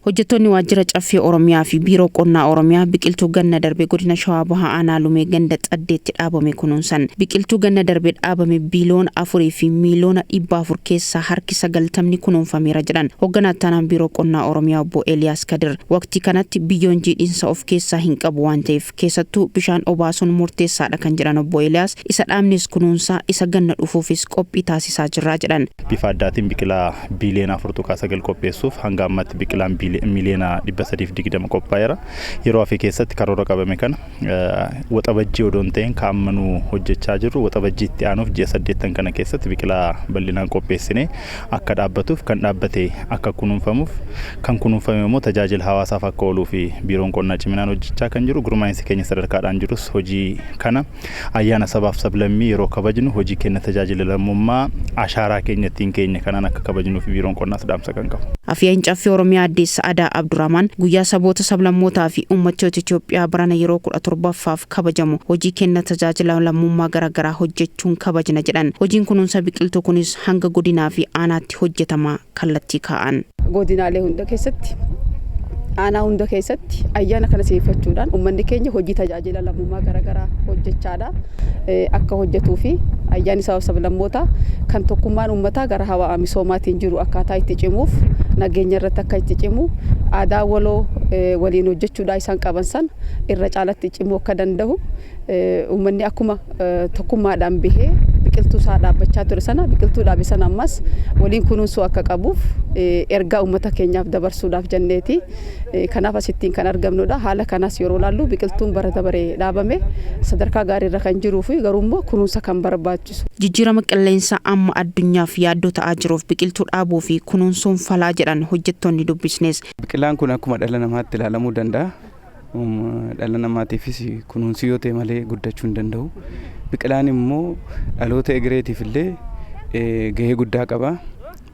Hojjettoonni Waajjira Caffee Oromiyaa fi Biiroo Qonnaa Oromiyaa biqiltuu ganna darbe Godina Shawaa Bahaa Aanaa Lumee ganda Xaddeetti dhaabame kunuunsan. Biqiltuu ganna darbe dhaabame biiliyoona 4 fi miiliyoona 400 keessaa harki 90ni kunuunfameera jedhan Hogganaa Ittaanaan Biiroo Qonnaa Oromiyaa Obbo Eeliyaas Kadir. Waqtii kanatti biyyoon jiidhinsa of keessaa hin qabu waan ta'eef keessattuu bishaan obaasuun murteessaadha kan jedhan Obbo Eeliyaas, isa dhaabnes kunuunsaa isa ganna dhufuufis qophii taasisaa jirra jedhan. Bifa addaatiin biqilaa biiliyoona 4.9 qopheessuuf hanga ammaatti biqilaan miiliyoona 320 qophaa'eera. Yeroo hafe keessatti karoora qabame kana Waxabajjii odoo hin ta'in ka amma nu hojjechaa jirru Waxabajjii itti aanuuf ji'a saddeettan kana keessatti biqilaa bal'inaan qopheessinee akka dhaabbatuuf, kan dhaabbate akka kunuunfamuuf, kan kunuunfame immoo tajaajila hawaasaaf akka ooluu fi Biiroon Qonnaa ciminaan hojjechaa kan jiru, gurmaa'insi keenya sadarkaadhaan jirus hojii kana ayyaana sabaaf sablammii yeroo kabajnu hojii kenna tajaajila lammummaa ashaaraa keenya ittiin keenye kanaan akka kabajnuuf Biiroon Qonnaas dhaamsa kan qabu. Afyaa'iin Caffee Oromiyaa Aadde Sa'adaa Abdurahmaan guyyaa saboota, sablammootaa fi uummattoota Itoophiyaa barana yeroo 17ffaaf kabajamu hojii kenna tajaajila lammummaa garaagaraa hojjechuun kabajna jedhan. Hojiin kunuunsa biqiltuu kunis hanga godinaa fi aanaatti hojjetama kallattii kaa'an. Godinaalee hunda keessatti, aanaa hunda keessatti ayyaana kana si'eeffachuudhaan uummanni keenya hojii tajaajila lammummaa garaagaraa hojjechaadha akka hojjetuu fi ayyaanni sabaaf sablammootaa kan tokkummaan uummataa gara hawaa misoomaatiin jiru akkaataa itti cimuuf, nageenya irratti akka itti cimu, aadaa waloo waliin hojjechuudhaa isaan qaban san irra caalatti cimuu akka danda'u, uummanni akkuma tokkummaadhaan bahee biqiltuu isaa dhaabbachaa ture sana biqiltuu dhaabe sana ammas waliin kunuunsuu akka qabuuf ergaa uummata keenyaaf dabarsuudhaaf jenneeti. Kanaaf asittiin kan argamnudha. Haala kanas yeroo ilaallu biqiltuun bara dabaree dhaabame sadarkaa gaariirra kan jiruu fi garuu immoo kunuunsa kan barbaachisu. Jijjiirama qilleensaa amma addunyaaf yaaddoo ta'aa jiruuf biqiltuu dhaabuu fi kunuunsuun falaa jedhan hojjettoonni dubbisnes. Biqilaan kun akkuma dhala namaatti ilaalamuu danda'a. Dhala namaatiifis kunuunsi yoo ta'e malee guddachuu hin danda'u. Biqilaan immoo dhaloota egereetiif illee gahee guddaa qaba.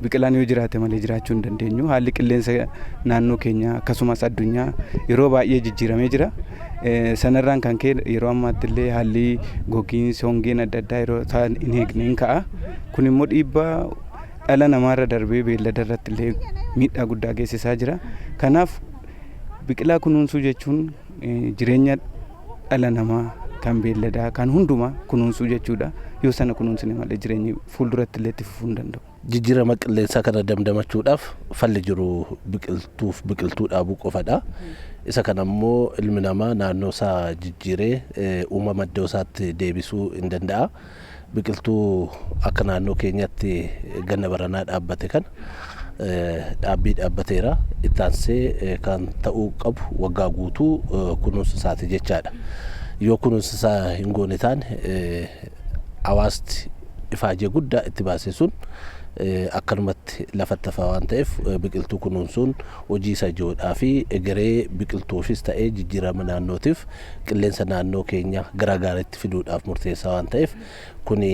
Biqilaan yoo jiraate malee jiraachuu hin dandeenyu. Haalli qilleensa naannoo keenyaa akkasumas addunyaa yeroo baay'ee jijjiiramee jira. Sanarraan kan ka'e yeroo ammaatti illee haalli gogiinsi, hongeen adda addaa yeroo isaan hin eegne hin ka'a. Kun immoo dhiibbaa dhala namaarra darbee beellada irratti illee miidhaa guddaa geessisaa jira. Kanaaf Biqilaa kunuunsuu jechuun jireenya dhala namaa kan beelladaa kan hundumaa kunuunsuu jechuudha. Yoo sana kunuunsine malee jireenyi fuulduratti illee itti fufuu hin danda'u. Jijjiirama qilleensaa kana damdamachuudhaaf falli jiru biqiltuuf biqiltuu dhaabuu qofadha. Isa kana immoo ilmi namaa naannoo isaa jijjiiree uumama iddoo isaatti deebisuu hin danda'a. Biqiltuu akka naannoo keenyatti ganna baranaa dhaabbate kana dhaabbii dhaabbateera. Itti aansee kan ta'uu qabu waggaa guutuu kunuunsa isaati jechaadha. Yoo kunuunsa isaa hin goone taane hawaasti ifaajee guddaa itti baase sun akkanumatti lafatti hafa waan ta'eef biqiltuu kunuunsuun hojii isa ijoodhaa fi egeree biqiltuufis ta'ee jijjiirama naannootiif qilleensa naannoo keenya gara gaariitti fiduudhaaf murteessaa waan ta'eef kuni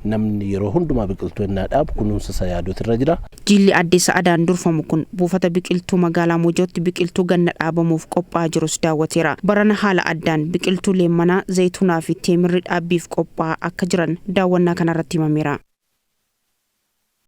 namni yeroo hundumaa biqiltuu ennaa dhaabu kunuunsa isaa yaaduutu irra jira. Jilli Aadde Sa'adaan durfamu kun buufata biqiltuu magaalaa Mojootti biqiltuu ganna dhaabamuuf qophaa'aa jirus daawwateera. Barana haala addaan biqiltuu leemmanaa, zayituunaa fi teemirri dhaabbiif qophaa'aa akka jiran daawwannaa kanarratti himameera.